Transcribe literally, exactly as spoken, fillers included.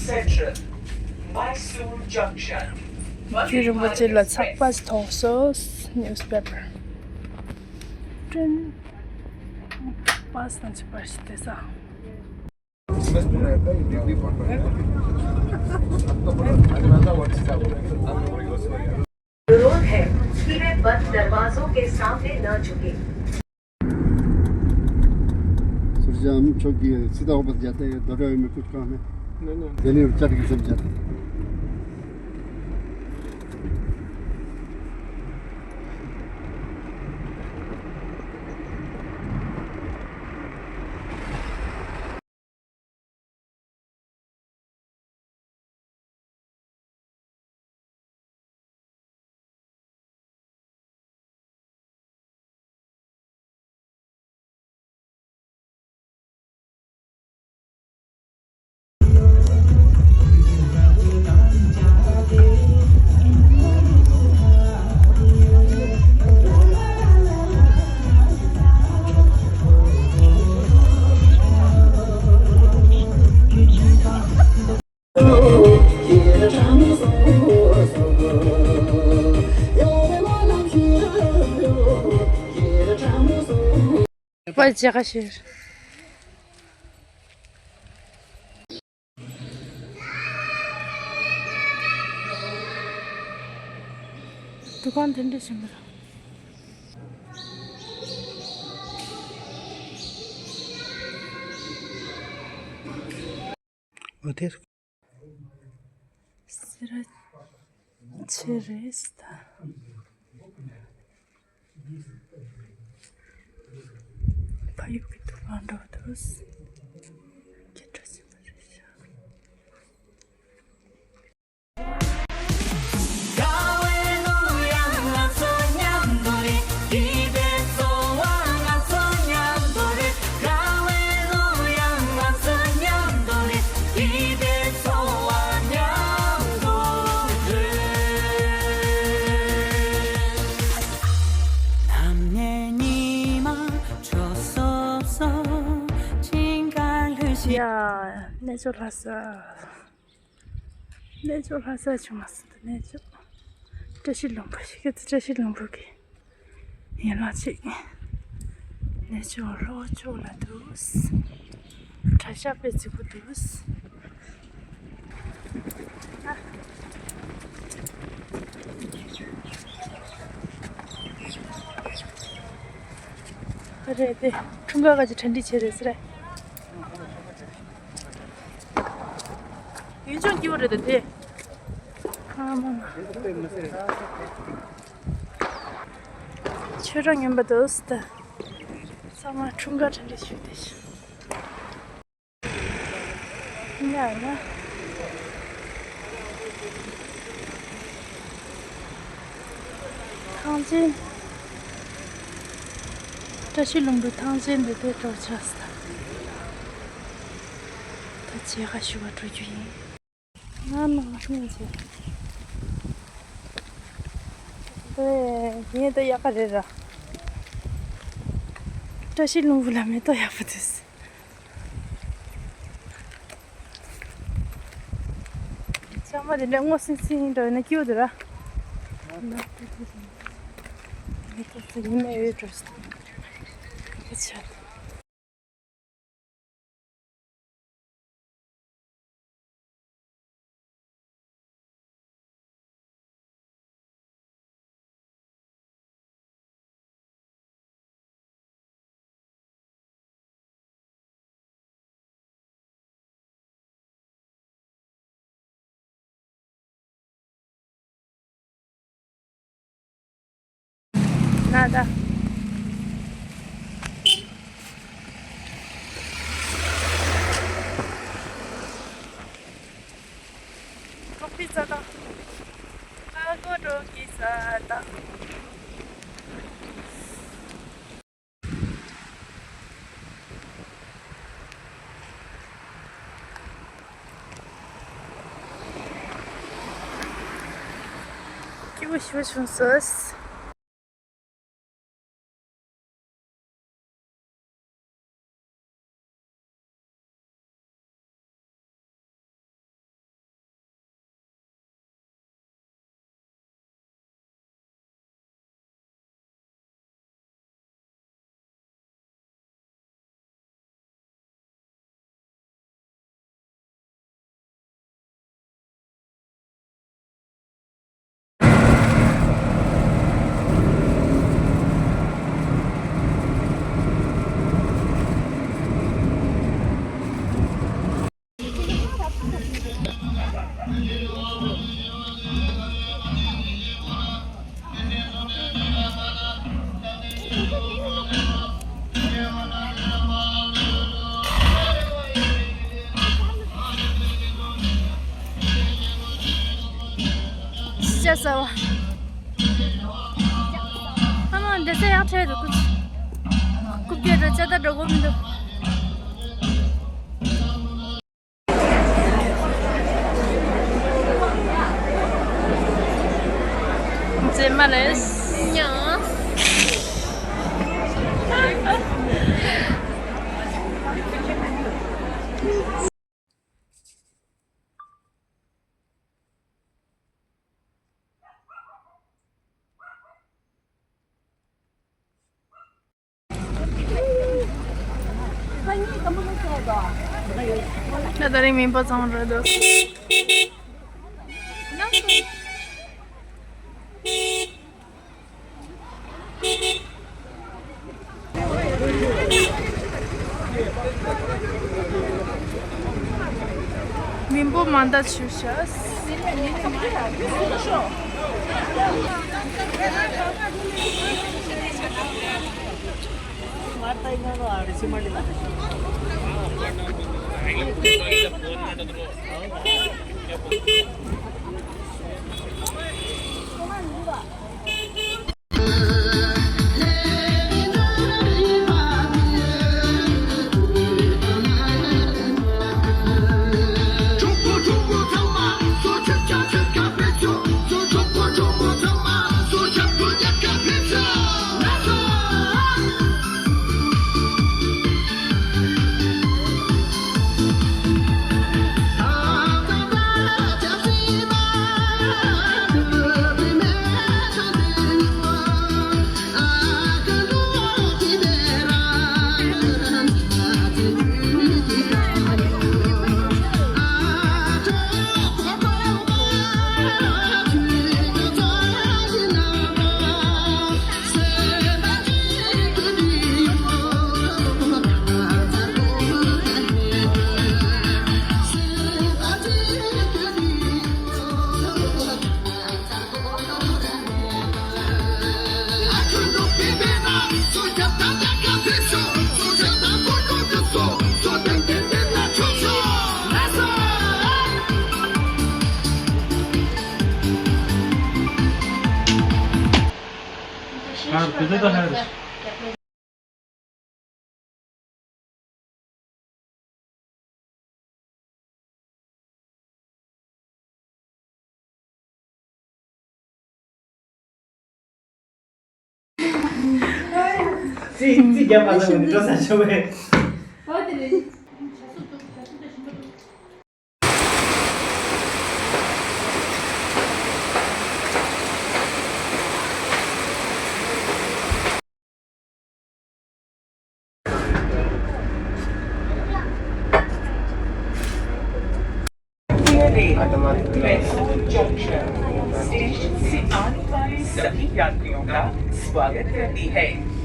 Central, Mysore Junction. རྒྱུན་རིན་པོ་ཆེ་ལ་ཚགས་པར་ཐོགས་སོ། ནིའུ་སི་པེ་པར། ཚགས་པར་དང་ཚགས་པར་ཞིག་བལྟས་ས། रोड है, सीढ़ीबंद दरवाजों के सामने न झुकें। सुरजाम चौक की सीधा वापस जाते हैं, दरगाह में कुछ काम है। नहीं, नहीं। दिल्ली चढ़ के सब जाते हैं। པ་ཇ་ག་ཤེར། དུ་ཁང་དེ་འདྲ་ཞིག་མི་རུང་། འོ་དེ། སེ་ར་ཆེ་རེད་ད། ཕ་ཡུལ་གྱི་དུ་བ་འགྲོ་འདུག་ཁྱེད་འགྲོ་ཟིན་པ་རེད་ཤག་ཡ། གནས་མཆོག་ལྷ་ས། གནས་མཆོག་ལྷ་ས་བྱུང་བ་སྲིད་དུ་གནས་མཆོག་བཀྲ་ཤིས་ལྷུན་པོ་ཞིག་གི་བཀྲ་ཤིས་ལྷུན་པོ་གི་ཡན་ལག་ཅིག་གནས་མཆོག་ལྷོ་ཕྱོགས་ལ་འདུག་གྲྭ་ཤག་དཔེ་རྫིག་པོ་འདུག་ཨ། རེད་དེ། འཁྲུངས་སྐར་ག་ཅིག་གྲ་སྒྲིག་བྱས་རེད་ཟེར། ཡུལ་ལྗོངས་སྐྱིད་པོ་རེད་དེ། ཨ་མ་མ། ཆོས་གྲྭ་ངན་པ་འདུག་ཟེར། ཚང་མ་འཁྲུངས་སྐར་གྲ་སྒྲིག་ཞུས་བསྡད་ཤག་ཡ་ན། ཐང་ཆེན། བཀྲ་ཤིས་ལྷུན་པོའི་ཐང་ཆེན་འདི་དེ་འགྲོ་ཆགས་སོང་། ད་མཇལ་ཁ་ཞུ་བར་འགྲོ་རྒྱུ་ཡིན། ང་ནང་ལ་སྙིང་རྗེ། དེ་ངས་ད་དབྱར་ཁ་རེད་ར། བཀྲ་ཤིས་ལྷུན་པོ་ལ་མེ་ཏོག་ཡག་པོ་འདུག་ལྕང་མ་དེ་འདྲ་སྔོ་སིང་སིང་འདྲ་ཡིན་ན་སྐྱིད་པོ་འདུག་ར། མེ་ཏོག་ཚོ་ཡིན་ན་ཡོད་འགྲོ་སྲིད། ཁ་ཆ། ན་ད། གྲོགས་པོའི་རྩྭ་ཐང་། ཨ་ཁུ་གྲོགས་ཀྱི་རྩྭ་ཐང་། ཞུ་བྱུང་སོང་། ཤ་ཟ་བ། ཨ་མ་འདི་ཚོ་ཡག་ཐལ་འདུག་རྐུབ་བཀྱག་འགྲོ་ལྕགས་རྟ་འགྲོ་གོ་མི་འདུག་མཛེས་མ་རེད། ཉང་ད་ད་རིང་མིན་པ་ཚང་རེད་འདུག་མིན་པོ་མ་འདའ་ཆུ་ཤ། ཙི་ཙི་རྒྱབ་མ་ཟ་བ་ནི་འགྲོ་ས་ཆོག་པས། रेलवे प्लेटफॉर्म जंक्शन स्टेशन से आने वाले सभी यात्रियों का स्वागत करती है।